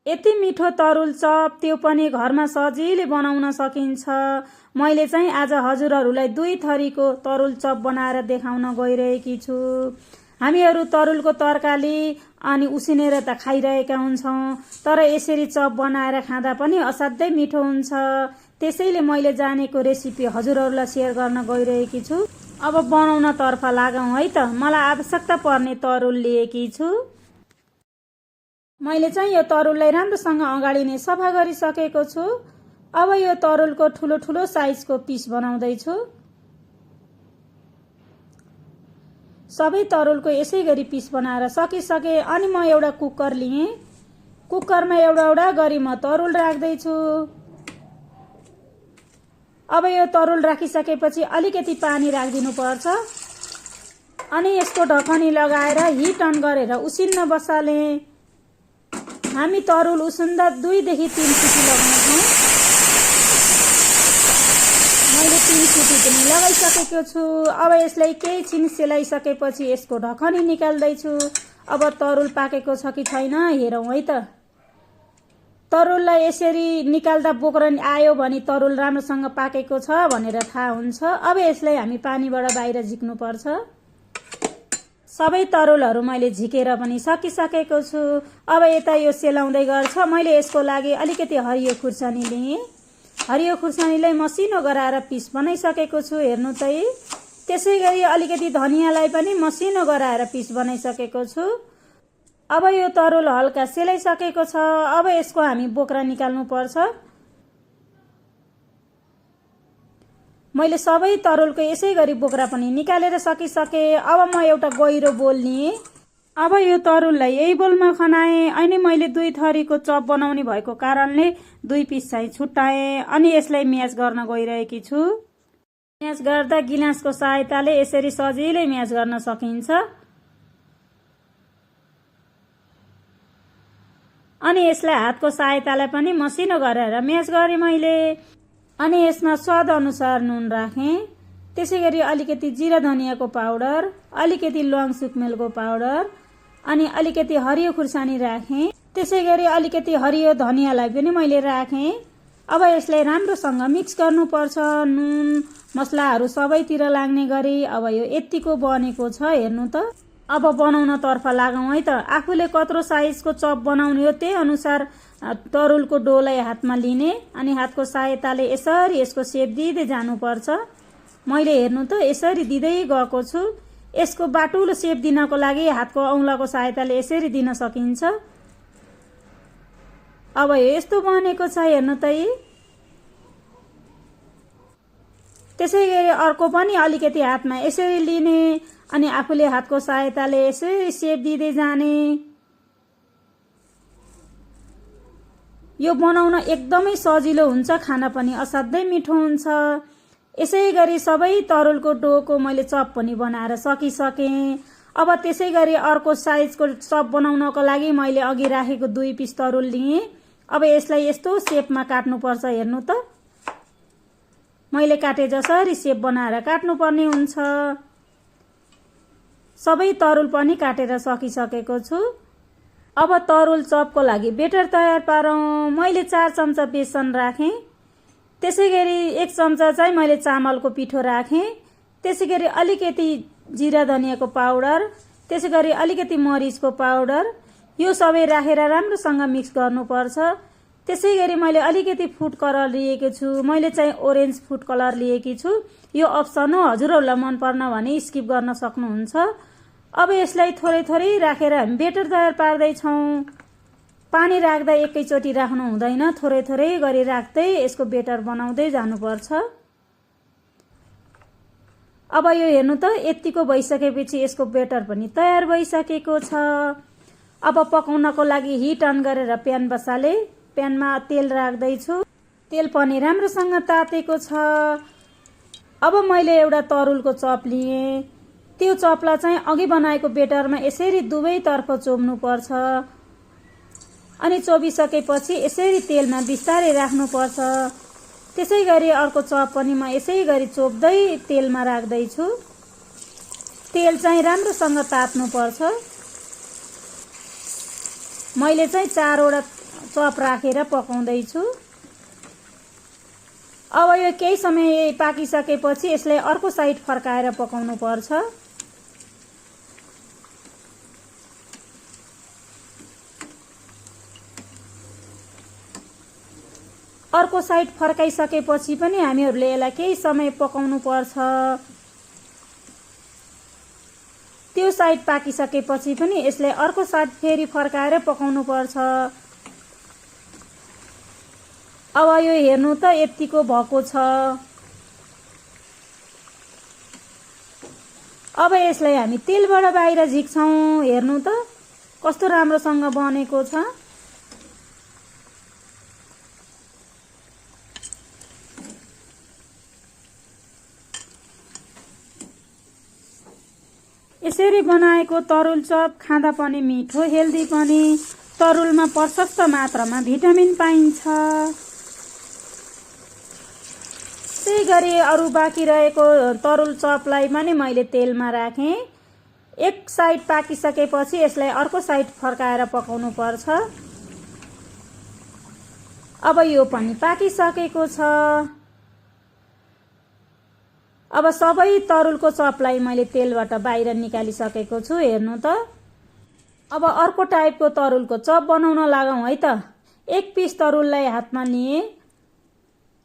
यति मिठो तरुल चप, त्यो पनि घरमा सजिलै बनाउन सकिन्छ। मैले चाहिँ आज हजुरहरूलाई 2 थरीको तरुल चप बनाएर देखाउन गइरहेकी छु। हामीहरू तरुलको तरकारी अनि उसिनेर त खाइरहेका हुन्छौँ, तर यसरी चप बनाएर खाँदा पनि असाध्यै मिठो हुन्छ। त्यसैले मैले जानेको रेसिपी हजुरहरूलाई सेयर गर्न गइरहेकी छु। अब बनाउन तर्फ लागौँ है त। मलाई आवश्यकता पर्ने तरुल लिएकी छु। मैले चाहिँ यो तरुललाई राम्रोसँग अगाडि नै सफा गरिसकेको छु। अब यो तरुलको ठुलो ठुलो साइजको पिस बनाउँदैछु। सबै तरुलको यसै गरी पिस बनाएर सकिसके अनि म एउटा कुकर लिएँ। कुकरमा एउटा गरी म तरुल राख्दैछु। अब यो तरुल राखिसकेपछि अलिकति पानी राखिदिनु पर्छ अनि यसको ढकनी लगाएर हिट अन गरेर उसिन्न बसालेँ। हामी तरुल उसिन्दा 2 देखि 3 सिटी लगाउँछौँ। मैले 3 सिटी पनि लगाइसकेको छु। अब यसलाई केही छिन सेलाइसकेपछि यसको ढकनी निकाल्दैछु। अब तरुल पाकेको छ कि छैन हेरौँ है त। तरुललाई यसरी निकाल्दा बोक्रा आयो भने तरुल राम्रोसँग पाकेको छ भनेर थाहा हुन्छ। अब यसलाई हामी पानीबाट बाहिर झिक्नुपर्छ। सबै तरुलहरू मैले झिकेर पनि सकिसकेको छु। अब यता यो सेलाउँदै गर्छ। मैले यसको लागि अलिकति हरियो खुर्सानी लिएँ। हरियो खुर्सानीलाई मसिनो गराएर पिस बनाइसकेको छु, हेर्नु त। त्यसै गरी अलिकति धनियाँलाई पनि मसिनो गराएर पिस बनाइसकेको छु। अब यो तरुल हल्का सेलाइसकेको छ। अब यसको हामी बोक्रा निकाल्नु पर्छ। मैले सबै तरुलको यसै गरी बोक्रा पनि निकालेर सकिसके। अब म एउटा गहिरो बोल लिएँ। अब यो तरुललाई यही बोलमा खनाएँ। अनि मैले 2 थरीको चप बनाउने भएको कारणले 2 पिस चाहिँ छुट्याएँ अनि यसलाई म्याच गर्न गइरहेकी छु। म्याच गर्दा गिलासको सहायताले यसरी सजिलै म्याच गर्न सकिन्छ। अनि यसलाई हातको सहायताले पनि मसिनो गरेर म्याच गरेँ मैले। अनि यसमा स्वाद अनुसार नुन राखेँ। त्यसै गरी अलिकति जिरा धनियाँको पाउडर, अलिकति ल्वाङ सुकमेलको पाउडर अनि अलिकति हरियो खुर्सानी राखेँ। त्यसै गरी अलिकति हरियो धनियाँलाई पनि मैले राखेँ। अब यसलाई राम्रोसँग मिक्स गर्नुपर्छ। नुन मसलाहरू सबैतिर लाग्ने गरी। अब यो यतिको बनेको छ, हेर्नु त। अब बनाउन तर्फ लागौँ है त। आफूले कत्रो साइजको चप बनाउने हो त्यही अनुसार तरुलको डोलाई हातमा लिने अनि हातको सहायताले यसरी यसको सेप दिँदै जानुपर्छ। मैले हेर्नु त यसरी दिँदै गएको छु। यसको बाटुलो सेप दिनको लागि हातको औँलाको सहायताले यसरी दिन सकिन्छ। अब यस्तो बनेको छ, हेर्नु त। त्यसै गरी अर्को पनि अलिकति हातमा यसरी लिने अनि आफूले हातको सहायताले यसरी सेप दिँदै जाने। यो बनाउन एकदमै सजिलो हुन्छ, खाना पनि असाध्यै मिठो हुन्छ। यसै गरी सबै तरुलको डोको मैले चप पनि बनाएर सकिसकेँ। अब त्यसै गरी अर्को साइजको चप बनाउनको लागि मैले अघि राखेको 2 पिस तरुल लिएँ। अब यसलाई यस्तो सेपमा काट्नुपर्छ, हेर्नु त। मैले काटे जसरी सेप बनाएर काट्नुपर्ने हुन्छ। सबै तरुल पनि काटेर सकिसकेको छु। अब तरुल चपको लागि बेटर तयार पारौँ। मैले 4 चम्चा बेसन राखेँ। त्यसै गरी 1 चम्चा चाहिँ मैले चामलको पिठो राखेँ। त्यसै गरी अलिकति जिरा धनियाँको पाउडर, त्यसै गरी अलिकति मरिचको पाउडर, यो सबै राखेर राम्रोसँग मिक्स गर्नुपर्छ। त्यसै गरी मैले अलिकति फुड कलर लिएको छु। मैले चाहिँ ओरेन्ज फुड कलर लिएकी छु। यो अप्सन हो, हजुरहरूलाई मन पर्न भने स्किप गर्न सक्नुहुन्छ। अब यसलाई थोरै थोरै राखेर हामी बेटर तयार पार्दैछौँ। पानी राख्दा एकैचोटि राख्नु हुँदैन, थोरै थोरै गरी राख्दै यसको बेटर बनाउँदै जानुपर्छ। अब यो हेर्नु त यतिको भइसकेपछि यसको बेटर पनि तयार भइसकेको छ। अब पकाउनको लागि हिट अन गरेर प्यान बसाले। प्यानमा तेल राख्दैछु। तेल पनि राम्रोसँग तातेको छ। अब मैले एउटा तरुलको चप लिएँ। त्यो चपलाई चाहिँ अघि बनाएको बेटरमा यसरी दुवैतर्फ चोब्नुपर्छ। अनि चोबिसकेपछि यसरी तेलमा बिस्तारै राख्नुपर्छ। त्यसै गरी अर्को चप पनि म यसै गरी चोप्दै तेलमा राख्दैछु। तेल चाहिँ राम्रोसँग तात्नुपर्छ। मैले चाहिँ 4वटा चप राखेर पकाउँदैछु। अब यो केही समय पाकिसकेपछि यसलाई अर्को साइड फर्काएर पकाउनु पर्छ। अर्को साइड फर्काइसकेपछि पनि हामीहरूले यसलाई केही समय पकाउनु पर्छ। त्यो साइड पाकिसकेपछि पनि यसलाई अर्को साइड फेरि फर्काएर पकाउनु पर्छ। अब यो हेर्नु त यतिको भएको छ। अब यसलाई हामी तेलबाट बाहिर झिक्छौं। हेर्नु त कस्तो राम्रोसँग बनेको छ। यसरी बनाएको तरुल चप खाँदा पनि मिठो, हेल्दी पनि। तरुलमा प्रशस्त मात्रामा भिटामिन पाइन्छ। त्यसै गरी अरू बाँकी रहेको तरुल चपलाई पनि मैले तेलमा राखेँ। एक साइड पाकिसकेपछि यसलाई अर्को साइड फर्काएर पकाउनु पर्छ। अब यो पनि पाकिसकेको छ। अब सबै तरुलको चपलाई मैले तेलबाट बाहिर निकालिसकेको छु। हेर्नु त। अब अर्को टाइपको तरुलको चप बनाउन लागौं है त। एक पिस तरुललाई हातमा लिएँ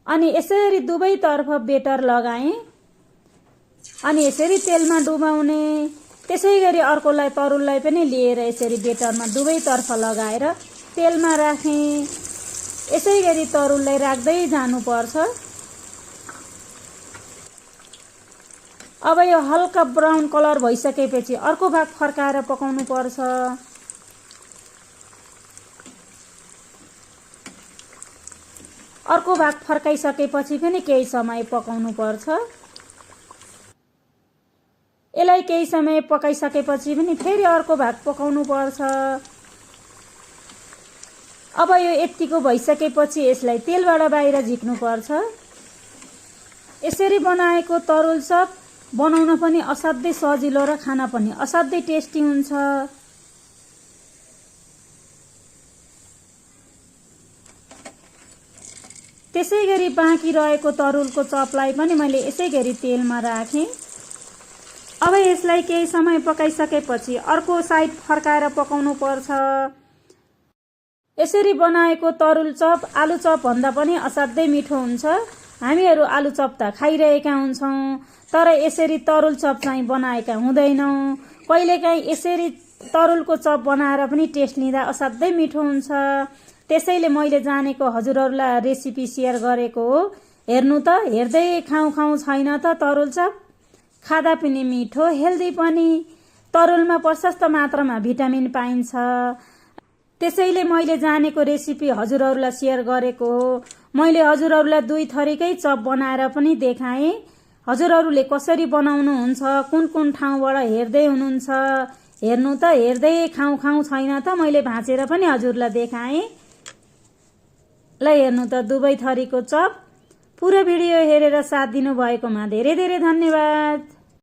अनि यसरी दुवैतर्फ बेटर लगाएँ अनि यसरी तेलमा डुबाउने। त्यसै गरी अर्कोलाई तरुललाई पनि लिएर यसरी बेटरमा दुवैतर्फ लगाएर तेलमा राखेँ। यसै गरी तरुललाई राख्दै जानुपर्छ। अब यो हल्का ब्राउन कलर भइसकेपछि अर्को भाग फर्काएर पकाउनु पर्छ। अर्को भाग फर्काइसकेपछि पनि केही समय पकाउनु पर्छ। यसलाई केही समय पकाइसकेपछि पनि फेरि अर्को भाग पकाउनु पर्छ। अब यो यतिको भइसकेपछि यसलाई तेलबाट बाहिर झिक्नु पर्छ। यसरी बनाएको तरुल चप बनाउन पनि असाध्यै सजिलो र खान पनि असाध्यै टेस्टी हुन्छ। त्यसै गरी बाँकी रहेको तरुलको चपलाई पनि मैले यसै गरी तेलमा राखेँ। अब यसलाई केही समय पकाइसकेपछि अर्को साइड फर्काएर पकाउनु पर्छ। यसरी बनाएको तरुल चप आलु चप भन्दा पनि असाध्यै मिठो हुन्छ। हामीहरू आलु चप त खाइरहेका हुन्छौं, तर यसरी तरुल चप चाहिँ बनाएका हुँदैनौं। कहिलेकाहीँ यसरी तरुलको चप बनाएर पनि टेस्ट लिँदा असाध्यै मिठो हुन्छ। त्यसैले मैले जानेको हजुरहरूलाई रेसिपी सेयर गरेको हो। हेर्नु त, हेर्दै खाउँ खाउँ छैन त तरुल चप। खाँदा पनि मिठो, हेल्दी पनि। तरुलमा प्रशस्त मात्रामा भिटामिन पाइन्छ। त्यसैले मैले जानेको रेसिपी हजुरहरूलाई सेयर गरेको हो। मैले हजुरहरूलाई दुई थरीकै चप बनाएर पनि देखाएँ। हजुरहरूले कसरी बनाउनुहुन्छ, कुन कुन ठाउँबाट हेर्दै हुनुहुन्छ। हेर्नु त, हेर्दै खाउँ खाउँ छैन त। मैले भाँचेर पनि हजुरलाई देखाएँ। ल हेर्नु त दुवै थरीको चप। पुरो भिडियो हेरेर साथ दिनु भएकोमा धेरै धेरै धन्यवाद।